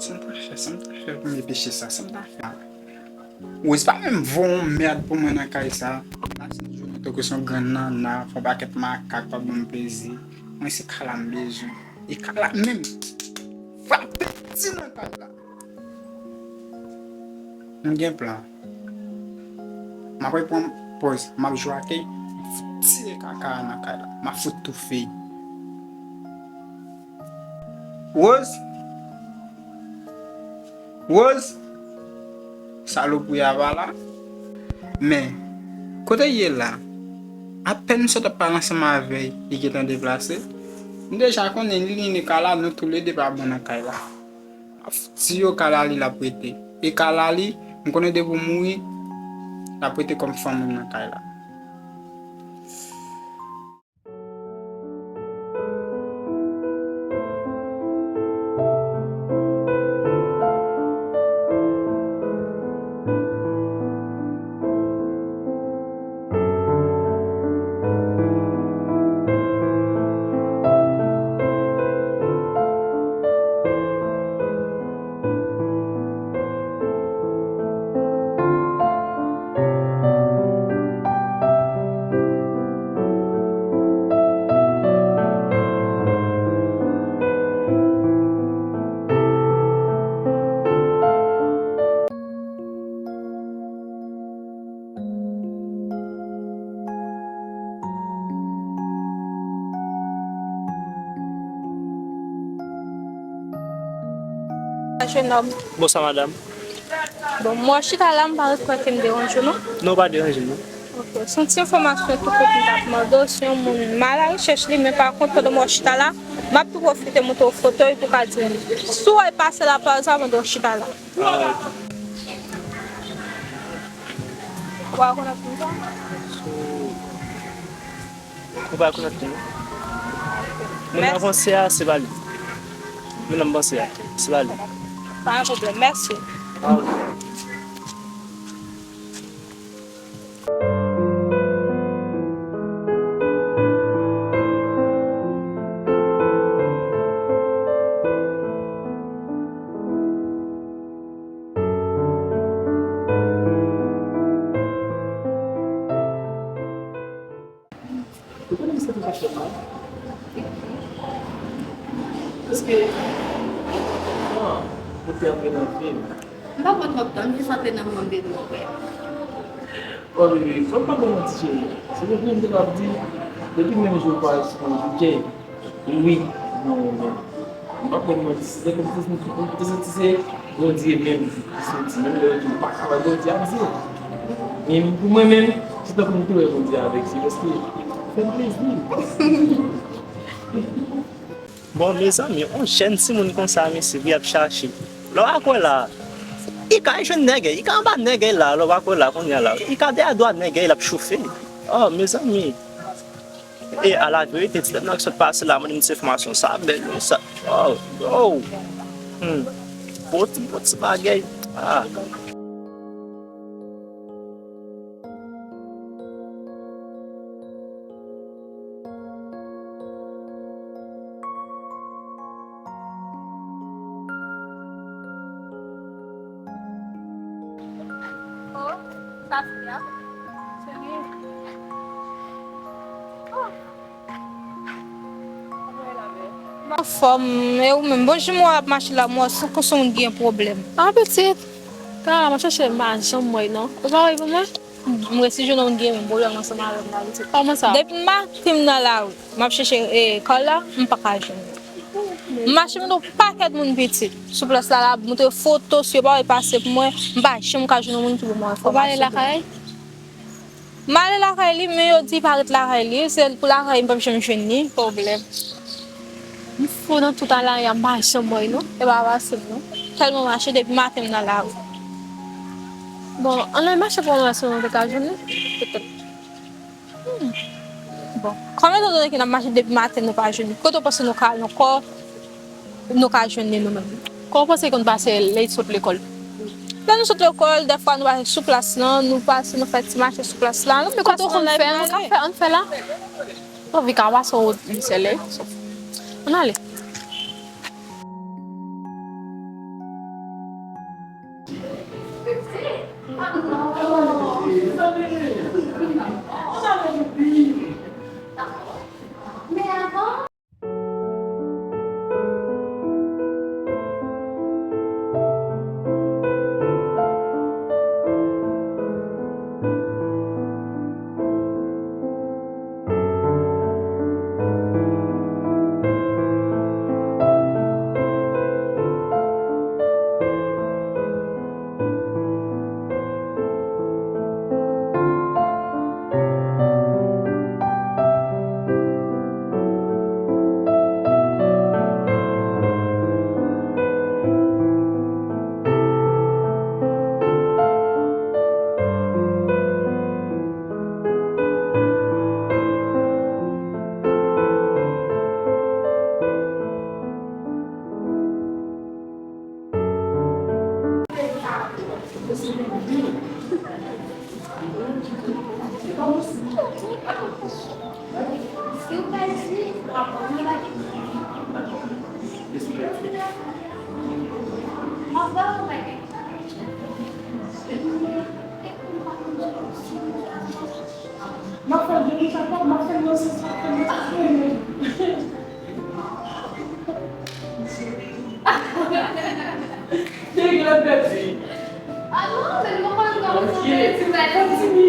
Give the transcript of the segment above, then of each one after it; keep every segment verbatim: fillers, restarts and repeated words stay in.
Sa m ta fè, sa m ta fè pou m peche sa, sa m ta fè. Rose pa menm voye yon mèd pou mwen nan kay sa. Pase yon jounen tankou se yon grenn nanna, fè yon pakèt makak, pa ban m plezi. Mwen se Kala m bezwen. E Kala menm frape ti nan kay la. M gen plan. M ap pran pòz, m ap jwe ak li, m ap fout tire kaka a nan kay la. M ap fout toufe. Rose? Rose? Salopri a pa la. Men, kote l ye la? Apèn m sot ap pale ansanm avè l, li gentan deplase. M deja konnen li, li ni Kala, nou toulede pa bon nan kay la. M ap di yo Kala li l ap rete. E Kala li, m konnen depi w mouri, l ap rete kòm fanmi m nan kay la. Jenòm. Bonswa, madanm. Bon, mwen chita la, m pa kwè ke m deranje w, non? Non, w pa deranje m, non. Ok, se yon ti enfòmasyon tou kout m t ap mande w, se yon moun m a la rechèch li, men pa kont, pandan mwen chita la, m ap tou pwofite montre w foto l pou w ka di m. Si w wè l pase la, pa egzanp, pandan w chita la. Ah, ok. Ou pa rekonèt moun sa? Ou pa rekonèt moun? Moun nan panse a, se pa li. Moun nan panse a, se pa li. Pa gen pwoblèm, mèsi. Ah, ok. Ou konnen misye te fè chèf la? Paske, non, ou te antre nan vi m. M pa konn w ap tann, jis antre nan mond de nou, frè. O, wi, wi, fò m pa ba w manti, cheri. Se vre, m te ap di, depi menm jou ou pa responn, ok. Wi, mwen renmen. M pa konn mwen, se te kòmsi, m te santi se Bondye menm ki soti. Menm lè yo di ou pa ka wè Bondye ap di. Men pou mwen menm, se tankou m te wè Bondye avèk je, paske fè m plezi. Bon, mezanmi, yon jèn timoun konsa, mesye, wi, ap chache. Lè w pa kwè la, li ka jwenn nèg, li ka anba nèg la, lè w pa kwè la, kounye a la. Li ka dèyè dwa nèg, l ap chofe. Oh, mezanmi. E a la verite, ti dam nan ki sot pase la, mande m ti enfòmasyon sa, bèl, wi, sa. Oh, oh. Hmm. Bon ti, bon ti bagay. Ah. Oh, Safia. Seri. Oh. Anfòm, e ou menm? Bon, jan mwen ap mache la, mwen wè se kòmsi moun gen pwoblèm. Ah, pitit. Ka, mwen chèche, m pa janm wè, non. Ou pa wè pou mwen? M resi jwenn yon moun ki gen menm pwoblèm ansanm avè m la, pitit. Kòman sa? Depi maten m nan lari, m ap chèche, e, Carla, m pa ka jwenn li. M mache mande yon pakèt moun, pitit, sou plas la, la ap montre foto, si yo pa wè pase pou mwen, m pa janm ka jwenn yon moun ki ban mwen enfòmasyon. Ou pa ale lakay? M ale lakay li, men yo di pa ret lakay li. Se pou lakay li, m p ap janm jwenn li. Pwoblèm. M fou nan tout ala ya, m pa janm wè l non. E pa fasil non. Tèlman mache depi maten m nan lari. Bon, ann al mache pou wè si nou te ka jwenn li. Petèt. Hmm. Bon, kòm etandone ke n ap mache depi maten nou pa jwenn li, kote w panse nou ka al ankò? Nou ka jwenn li nou menm. Kòman w panse l konn pase lè l sot lekòl? Lè nou sot lekòl, dèfwa nou pase sou plas lan, nou pase, nou fè ti mache sou plas lan. Men kote w konn fè, nou ka fè, ann fè la. Anvi ka pase yon wout misye lè. Ann ale. Men avan, m ap fè l de nou sa pòp, m ap fè l nan sans, m ap fè l nan sans mwen menm. Te gen lòt bèl fi. Ah non, men nou pa konn kòman se ti bèl. Kontinye.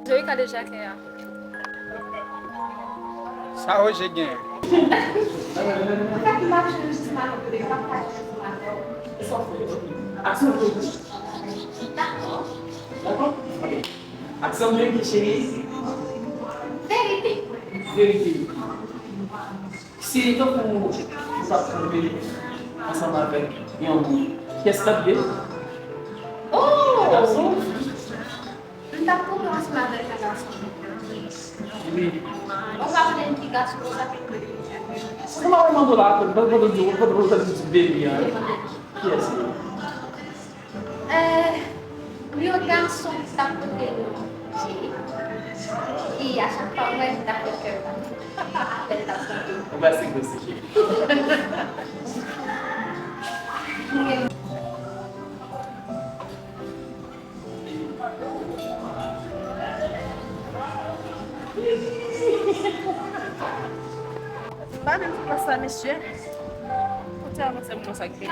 Joe ka deja kè a. Sa Roger gen? Aksyon. Dakò. Dakò? Ok. Aksyon, verite, cheri. Verite. Verite. Si tankou ou t ap twonpe ansanm avèk yon moun, kiyès l ap ye? Oh! Gason? M t ap twonpe ansanm avèk yon gason. Wi. Ou pa konnen ki gason sa? Ou pa mande la, pandan ou di, pandan ou di ti baby an, wi. Kiyès li? Eh, yon gason ki t ap pote non Jay. Ki a chak fwa m wè li, t ap fè kè m bat. Lè l t ap chante. Ou pa se gwo si cheri. M pa menm konsa, mesye. Kote a, mwen, se mwen sa ki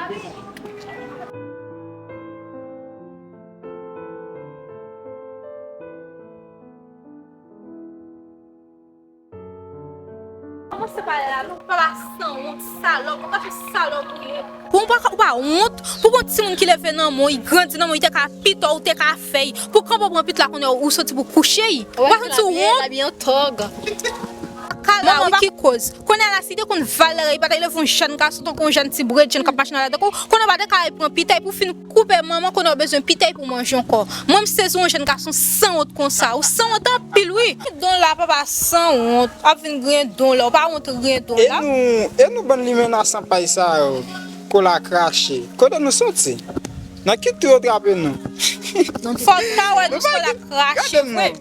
Kòmanse pale la non, papa sanwont, salòp, ou pa fè salòp ou ye. Pou ou pa, ou pa wont, pou gon timoun ki leve nan men w, li grandi nan men w, li te ka pito, ou te ka fè l, pou kanpe w pran pit la kounye a, ou soti pou kouche l. Ou pa santi w wont? Kala, wi, ki koz. Kounye a la, si te konn valè, li pa t leve yon jèn gason, tankou yon jèn ti bredjenn k ap mache nan lari tankou w, kounye a w pa te ka al pran pitay pou fin koupe manman, kounye a w bezwen pitay pou manje ankò. Mwen, m sezi yon jèn gason sanwont konsa. Ou sanwont anpil, wi. Don la, papa, sanwont. W ap vin griyen don la. Ou pa wont griyen don la. E nou, e nou bann limena san pay sa yo, kola krache. Kote nou soti? Nan ki twou yo trape nou? Fò w ta wè nou se kola krache, vre.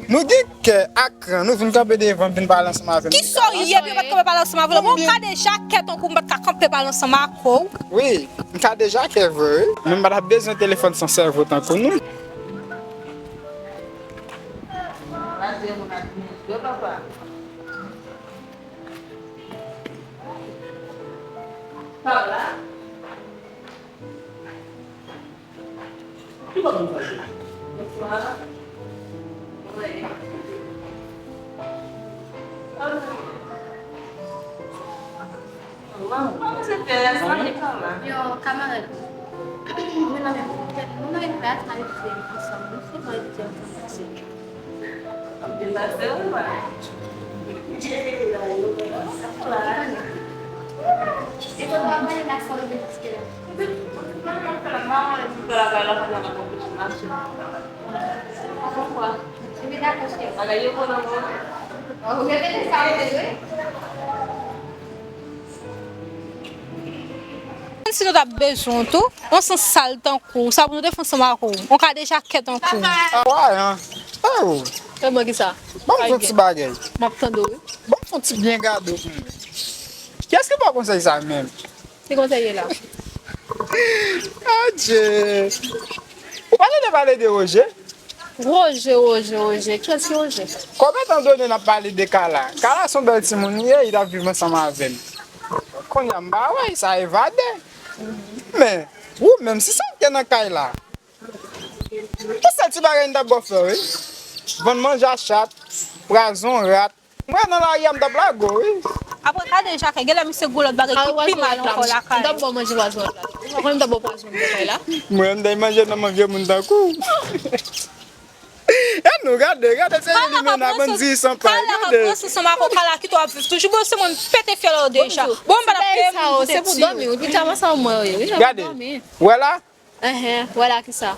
Nou gen kè ak kran, nou vin kanpe devan m, vin pale ansanm avè m. Kisa w ye pou yo pa t kanpe pale ansanm avè w? Mwen, m ka deja kè tankou m pa t ka kanpe pale ansanm ak ou. Wi, m ka deja kè vre, wi. Men m pa t ap bezwen telefòn san sèvo tankou nou. Ki bò nou pral ye? Bonswa. Wi. Kòman se fè? Sa va, kòman? Yo, kamarad. Mwen nan menm, mwen nan menm klas, n ap etidye ansanm. Nou souvan etidye ansanm. Anpil pase, wi, wi. E kote w ap ale la, sa w vle diske la? Mwen fè la, mwen fè la, mwen fè la, mwen fè la. Poukwa? Epi dakò, cheri. Bagay yo bon nan men w. Ou repete sa ou te dwe. Si nou t ap bezwen w tou, yon sans sal tankou w, sa pou nou te fè ansanm ak ou. Yon kade jakèt tankou w. Ah, wè, an. Oh. E mwen ki sa? Ban m fè yon ti bagay. M ap tande w, wi. Ban m fè yon ti byen gade w pou mwen. Kiyès ki ba w konsèy sa menm? Ki konsèy ye la? Adje. Ou pa tande pale de Roger? Roger, Roger, Roger. Kiyès ki Roger? Kòm etan done n ap pale de Kala. Kala se yon bèl timoun li ye, li t ap viv ansanm avè m. Kounye a m pa wè l, sa evade. Men, ou menm, si se ou ki te nan kay la, pou sèl ti bagay m t ap ba w fè, wi. Vann manje a chat, pwazon rat. Mwen nan lari a m t ap lage w, wi. Apre gade Jacques, genlè misye gwo lòt bagay ki pi mal ankò lakay. M t ap ba w manje pwazon la. Ou pa konnen m t ap ba w pwazon lakay la? Mwen, m t ap manje nan men vye moun tankou w. E nou, gade, gade, se limena, bann diri san pay, gade. Kala k ap pran sou san mako, Kala ki tou ap viv toujou. Bon, se mwen m pete fyèl ou deja. Bon, m pa t ap peye moun pou te tiye. Se pou dòmi, wi. Pita, mwen sa mwen, wi. Gade, wè la. Enhen, wè la ki sa?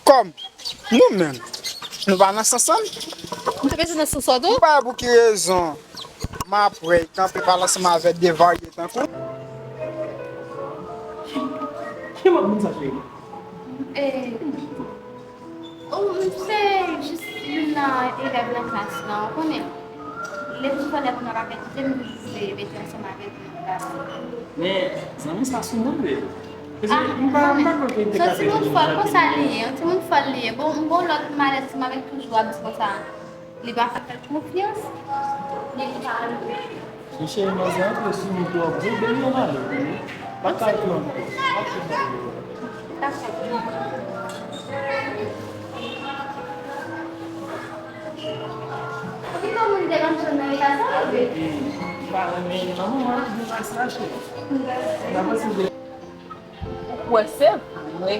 Kòm nou menm, nou pa nan sans ann. M te bezwen nan sans ou tou? M pa wè pou ki rezon m ap wè kanpe pale ansanm avèk de varye tankou. Ki mòd moun sa, cheri? Eh, oh, se jis youn nan elèv nan klas lan, ou konnen. Lè m sou fè lè pou n ap ap etidye, m vle mete ansanm avèk li nan klas. Men, zanmi sa sou moun vre. Paske m pa, m pa kwè ke li te ka fè yon timoun fòl konsa li ye, yon timoun fòl li ye. Bon, m gon lòt malèz ki m avèk toujou ap di konsa. Li pa fè l konfyans. Li pa. Mesye, manzè antre sou nou twòp vre, depi yon ane. Pa ka tou ankò. Ou ki konn moun te konn jwenn nan eta sa, ou vle? M pa renmen manman an, m pa sa cheri. M pa posib de. Ou kwè se vre?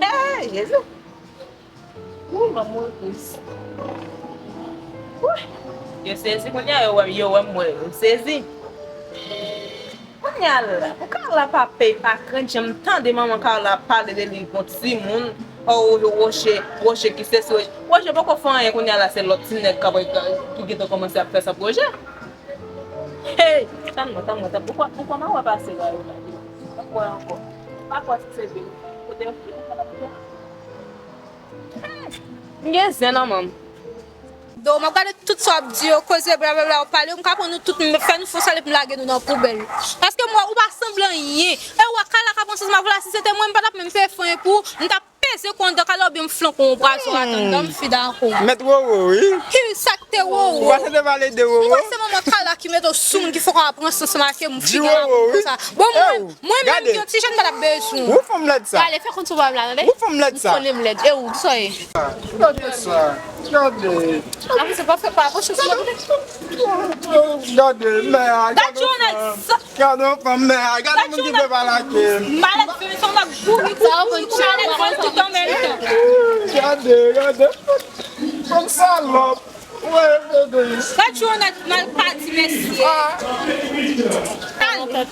Hey, Jezi! Ou, manman Kris. Wi. Yo sezi kounye a, yo wè, yo wè m wè, yo sezi. Kounye a la, pou Carla pa pè, pa krent, jan m tande manman Carla ap pale de li gon timoun, oh, Roger, Roger ki sesi, Roger, Roger poko fè anyen, kounye a la, se lòt ti nèg k ap, ki gentan kòmanse ap fè sa pou Roger. Hey, tann mwen, tann mwen, tann, poukwa, poukwa m a wè pase la, yo la, m pa kwè ankò. M pa kwè si se vre. Kote yo fouye, kote yo fouye. M gen zen nan men m. Do, m ap gade tout sa w ap di yo, koze blablabla, w ap pale, m ka pran nou tout, m fè nou fon sale pou m lage nou nan poubèl. Paske m wè ou pa sanble anyen. E w wè Carla k ap pran sans m avè w la, si se te mwen, m pa t ap menm peye fon pou ou, m t ap peze kondan Carla oubyen m flanke w yon pwazon atandan m fida ankò. Mèt Roro, wi. Ki sa k te Roro? Ou pa tande pale de Roro? Ou wè se manman Carla ki mete w sou moun ki fè w ap pran sans m ak m figi avè m konsa. Bon, mwen, Mwen menm ki yon ti jèn pa t ap bezwen w. Ou fanm lèd sa. Gade, fè kont sou papa m la, tande? Ou fanm lèd sa. M konnen m lèd. E ou, ki sa w ye? Gade sa. Gade. Apre sa, pa fè pa aproche sou mwen. Gade, mè a, gade yon fanm. Gade yon fanm, mè a, gade yon moun ki vle pale ak li. Malèt vini, se yon nèg bouri, bouri, bouri, malèt vini tout an menm tan. Gade, gade. Fanm salòp. Gad yon nèg mal pati, mesye. Ale.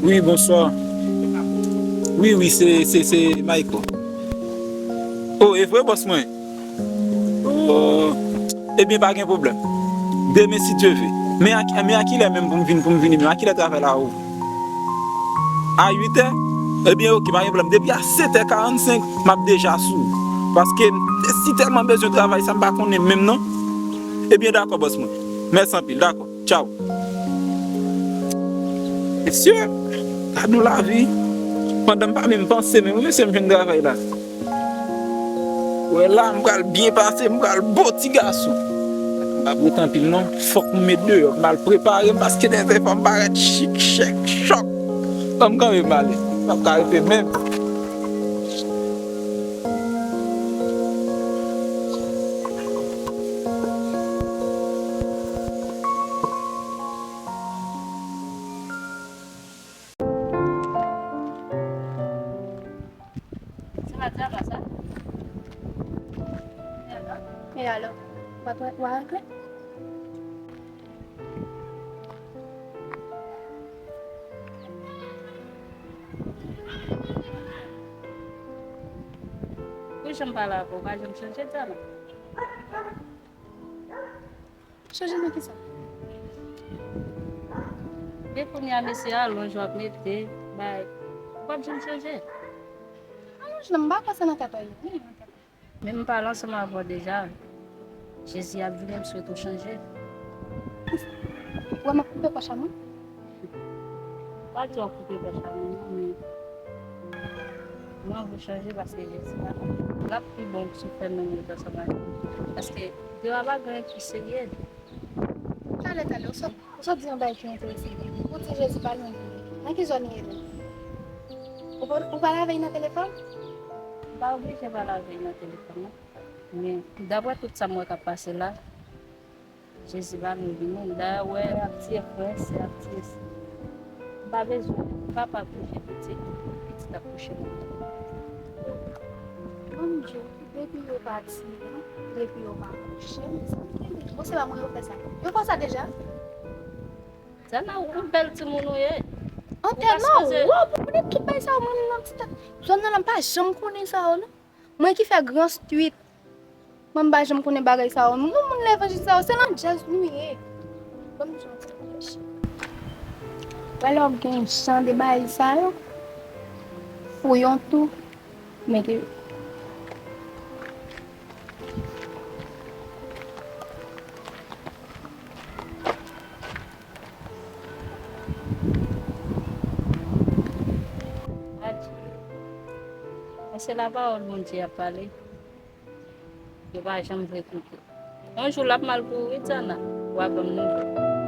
Wi, bonswa. Wi, wi, se, se, se Mayko. O, e vre, bòs mwen? O, ebyen, pa gen pwoblèm. Demen, si Dye ve. Men a, men a kilè menm pou m vin, pou m vini menm? A kilè travay la ouvri? A uit è? Ebyen, oke, pa gen pwoblèm. Depi a sèt è karannsenk, m ap deja sou ou. Paske m si tèlman bezwen travay sa, m pa konnen menm non. Ebyen, dakò, bòs mwen. Mèsi anpil, dakò. Tchaw. Mesye, gad yon lavi. Pandan m pa menm panse, men mesye, m jwenn travay la. Wè la, m pral byen pase, m pral bo ti gason. M pa ap ret anpil non, fòk m met deyò, m al prepare m, paske nan zèfò m parèt chik, chèk, chòk. Ban m kanpe m ale, m p ap ka rete menm. Se pa travay sa? E alò? E alò? W a, w a regle? Pou jan m pale avè w, w pa janm chanje, Diana? Chanje nan kisa? Gen kounye a, mesye, alonj w ap mete, bay. Ou p ap janm chanje. Alonj nan, m pa kwè sa nan tèt ou ye. Men m pale ansanm avè w deja. Jezi ap vini, m swete w chanje. Ou wè m ap koupe pòch a mwen? Pa di w ap koupe pòch a mwen non, men mwen anvi w chanje paske Jezi la, l ap pi bon si w fè menm ret ansanm avè m. Paske dewa pa gen anyen ki serye. Talè, talè, ou sot, ou sot di yon bagay ki enterese m. Ou di Jezi pa lwen vini. Nan ki zòn ou ye menm? Ou pa, ou pale avè l nan telefòn? M pa oblije pale avè l nan telefòn non. Men, daprè tout sa m wè k ap pase la, Jezi pa lwen vini. Dayè, w wè, ap tiye frè, sè, ap tiye sè. M pa bezwen, m pa pa kouche pitit, pitit ap kouche mwen. Ann di w, depi yo pati, depi yo pa kouche, sa m kenbe. Bon, se pa mwen yo fè sa. Yo fè sa deja? Zana, ou bèl timoun ou ye. An tèlman wòb, ou konnen tout bagay sa yo, mwen menm nan ti tèt. Zòn nan la, m pa janm konnen sa yo, non. Mwen ki fè gran street. Mwen m pa janm konnen bagay sa yo. Nou moun levanjil sa yo, se nan djaz nou ye. Ban m di w yon ti bagay. Wè lè w gen jan de bagay sa yo, fouye w tou, mete yo. Adye. Men se lapawòl Bondye y ap pale. Yo pa janm vle koute. Yon jou l ap mal pou ou wi, Diana. W a ban m nouvèl.